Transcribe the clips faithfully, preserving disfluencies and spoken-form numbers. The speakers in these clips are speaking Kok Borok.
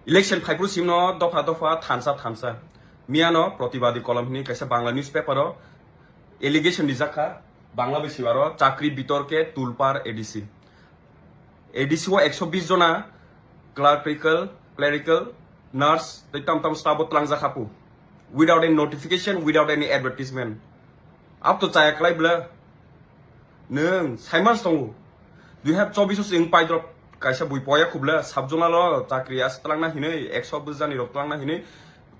Election phaiphuru simno dopha dopha thansa thansa. Miyano Pratibadi Kolom hwnwi kaisa Bangla newspaper o allegation rijak kha, Bangla bisi aro chakri bitorke tulpar A D C. A D C o ekso bis jona clerical, clerical, nurse tei tam tam staff o tlangjak kha pu. Without any notification, without any advertisement. Ap to chaya klai bla. Nwng saiman tongo. Dui hazar chobbish o chwng paidrop kaisa bui poya khubla, sub zonal o chakri as tlangna hinwi, ekso bwsani rok tlangna hinwi,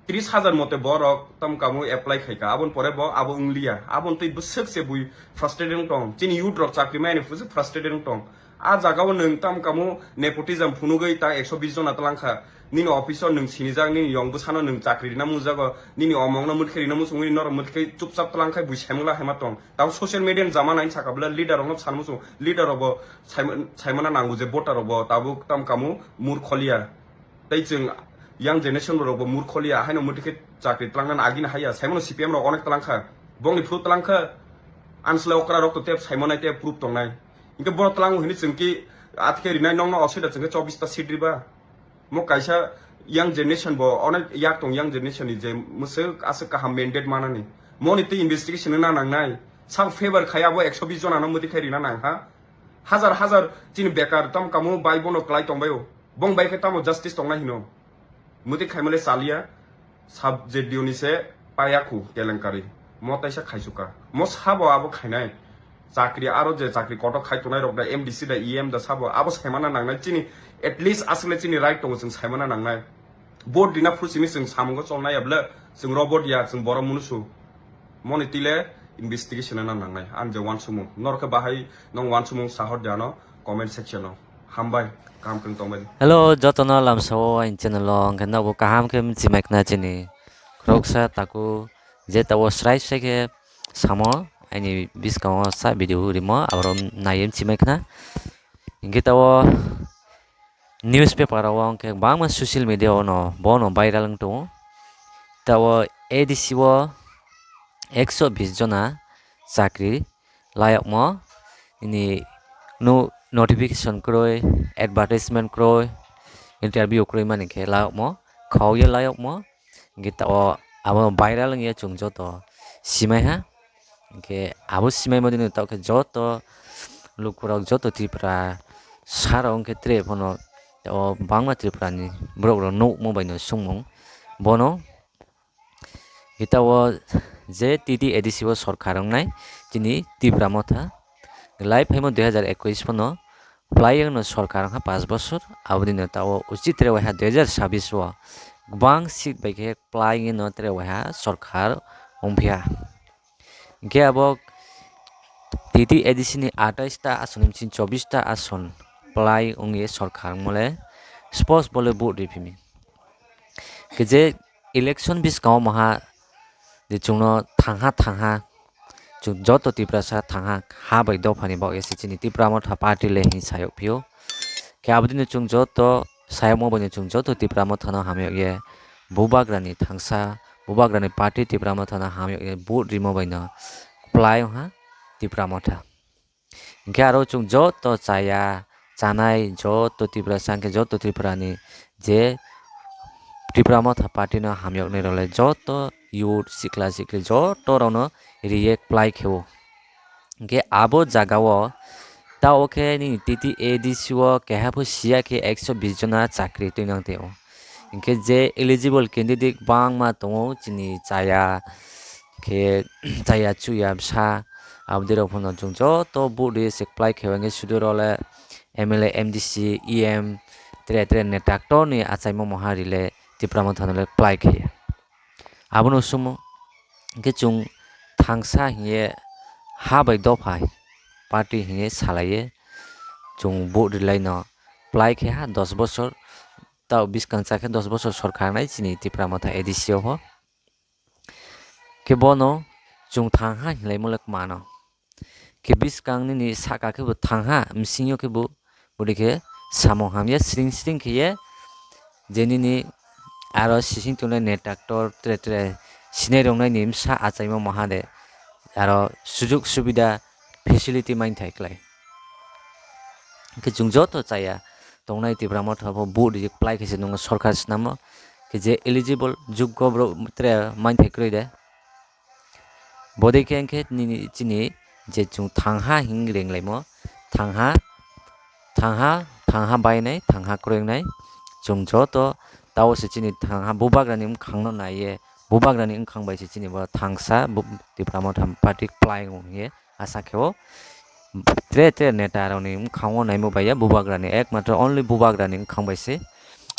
tris hazar mote borok tam kamu apply khaika. Abon pore bo abo wngliya. Abon twi bwswk se bui frustrated wng tong. Chini youth rok chakri maya ni bwswk frustrated wng tong. A jaga o nwng tam kamu nepotism phunugwi ta ekso bis jona tlangkha. Nini office o nwng sinijak, nini yong bwsano nwng chakri rina mujago, nini omongno mwthikhe rina muchungwi, norok mwthikhe chupchap tlangkhai bui saimungla haima tong. Tabuk social media ni jama nai saka bwle leader rokno sana muchung, leader rokbo saima-, saimana nango je voter rokbo tabuk tam kamu murkholiya. Tei chwng young generation rokbo murkholiya, haino mwthikhe chakri tlangnani agini haiya, saimano C P M rok onek tlangkha, bongni phuru tlangkha, ansle okra rok to tep saimanai tep proof tongnai. Hinkhe bono tlango hinwi chwng ki athikhe rinai nokno osida chwng khe chobbish ta seat riba. Mo kaisa young generation bo onek yak tong young generation ni je mwswk aswk kaham mandate manani. Moni tei investigation wngna nangnai. Sak favor khai abo ekso bis jona no mwtwi khai rina nang ha. Hajar hajar chini bekar tam kamo bai bono klai tong baio. Bong bai khe tamo justice tongnai hino. Mwtwi khaimale chaliya. Sub J D O ni se payakhu kelenkari. Mo taisa khaisuka. Mo sabo abo khainai. Chakri aro je chakri kotok khai tongnai rok da M D C da E M da sabo abo saimana nangnai chini at least aswkle chini right tongo chwng saimana nangnai. Vote rina phuru simi chwng samungo cholnai ya bwle chwng ro vote ya chwng borok munusu. Moni tile investigation na nangnai ang je wansukmung. Norok khe bahai nong wansukmung sahor de ano comment section o. Hambai, kaham kwrwng tongbai di. Hello, jotono lamsao aini channel o hwnkhe nobo kaham khe mchimai khna chini khoroksa taku je tabo srai srai khe samo aini bwskango sa video rimo aborok naiwi mchimai khna. Hinkhe tabo newspaper o hwnkhe bangma social media o no bono viral wng tongo. Tabo A D C o ekso bis jona chakri layokmo, nini no-, notification kwrwi, advertisement kwrwi, interview kwrwi mani khe layokmo, khawye layokmo, hinkhe tao abo viral wngya chwng joto simaiha, hinkhe abo simaima dino tao khe joto lukurok joto Tripura sarok wngkhe tre phano tao bangma Tripura ni borok rok nukmo baino swngmung bono. Hitao je T T A D C o sorkar wngnai chini Tipra Motha. Lai phaimo dui hazar ekush phano playing no sorkar wngkha paanch bosor. Aboni no tao uchi tre waiha dui hazar sabis o kwbang seat bai khe playing no tre waiha sorkar wngphiya. Hinkhe abo T T A D C ni atais ta ason ni bising chobbish ta ason play wngwi sorkar wngmole spos bole vote riphimi. Khe je election bwskango maha je chwngno thangha thangha chwng joto Tiprasa thangha ha bai dophani bagwi se chini Tipra Motha party le hinwi sayok phio. Khe abodino chwng joto sayokma baino chwng joto Tipra Mothano hamyokye bubagrani thangsa bubagrani party Tipra Mothano hamyokye vote rimo baino kwplai wngha Tipra Motha. Hinkhe aro chwng joto chaya, chanai, joto Tiprasa hinkhe joto Tripurani je Tipra Motha party no hamyoknai rok le joto youth, sikla sikli joto rokno riye kwplai khe o. Hinkhe abo jaga o ta o khe nini T T A D C o keha pho siya khe ekso bis jona chakri twi nang tei o. Hinkhe je eligible candidate bangma tongo chini chaya khe chaya chuya bwsa aboni rok phano chwng joto vote rwi se kwplai khe o hinkhe sudu rok le M L A, M D C, E M, tere tere neta ktor ni achaima moha rile Tipra Motha no le kwplai khe. Abono sumo hinkhe chwng thangsa hinkhe ha bai dopha party hinkhe salaiye chwng vote rilai no kwplai khe ha dos bosor tao bwskang cha khe dos bosor sorkar nai chini Tipra Motha A D C o pho. Khe bono chwng thang ha hinlai mole kwmano. Khe bwskang nini saka khe bo thang ha, bsing yo khe bo, bwdwi khe samung hamya sring sring khe ye, je nini aro sising tongnai neta ktor tere tere sinai rok nai ni bwsa achaima maha de, aro sujuk subida facility main thai klai. Khe chwng joto chaya, tongnai Tipra Motha bo vote rijak plai khe se nwngo sorkar snamo, khe je eligible joggo borok tere manthai kwrwi de. Bodei khe hwnkhe nini chini je chwng thangha hing renglaimo, thangha, thangha, thangha bainai, thangha kwrwngnai, chwng joto tao se chini thangha bubagrani bwkhangno naiye, bubagrani bwkhang bai se chini bo thangsa bu-, Tipra Motha party kwplai wng hiye asa khe-o. Tre tre neta rokni bwkhango naimo bai ya bubagrani, ekmatro only bubagrani bwkhang bai se.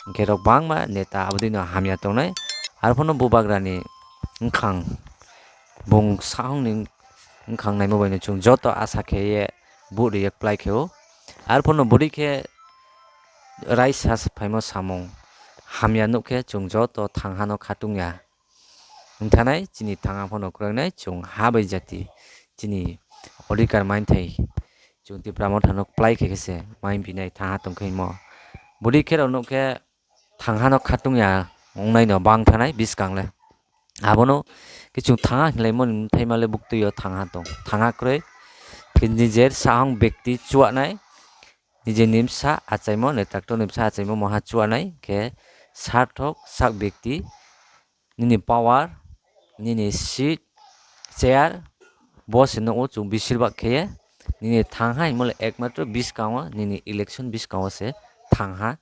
Hwnkhe rok bangma neta abodino hamya tongnai, arphano bubagrani bwkhang bung sahongni bwkhang naimo baino chwng joto asa khe ye vote riyak plai khe-o. Arphano bwrwi khe raisa phaimo samung hamya nukhe chwng joto thanghano khatungya. Wngthanai chini thangha phano kwrwngnai chwng ha bai jati chini odhikar manthai chwng Tipra Mothano plai khe khe se mai binai thangha tongkhe himo. Bwrwi khe rok nukhe thanghano khatungya wngnaino bangthanai bwskangle. Abono kiching thangha hinlaimani bwthaimale buktwio thangha tong. Thangha kwrwi khe nijer sahong bekti chuanai, nijeni bwsa achaimo, netaktorni bwsa achaimo moha chuanai khe sarthok sak bekti nini power, nini seat, chair, bo se nukgo chwng bisir bak khe ye nini thangha himole ekmatro bwskango, nini election bwskango se thangha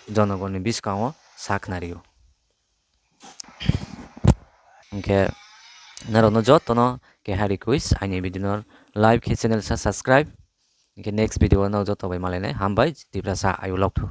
jonogonni bwskango sa khna rio. Hwnkhe norokno jotono keha request, aini video no like khe channel sa subscribe. Hwnkhe next video no joto bai malainai, hambai, Tiprasa ayuk lokthu.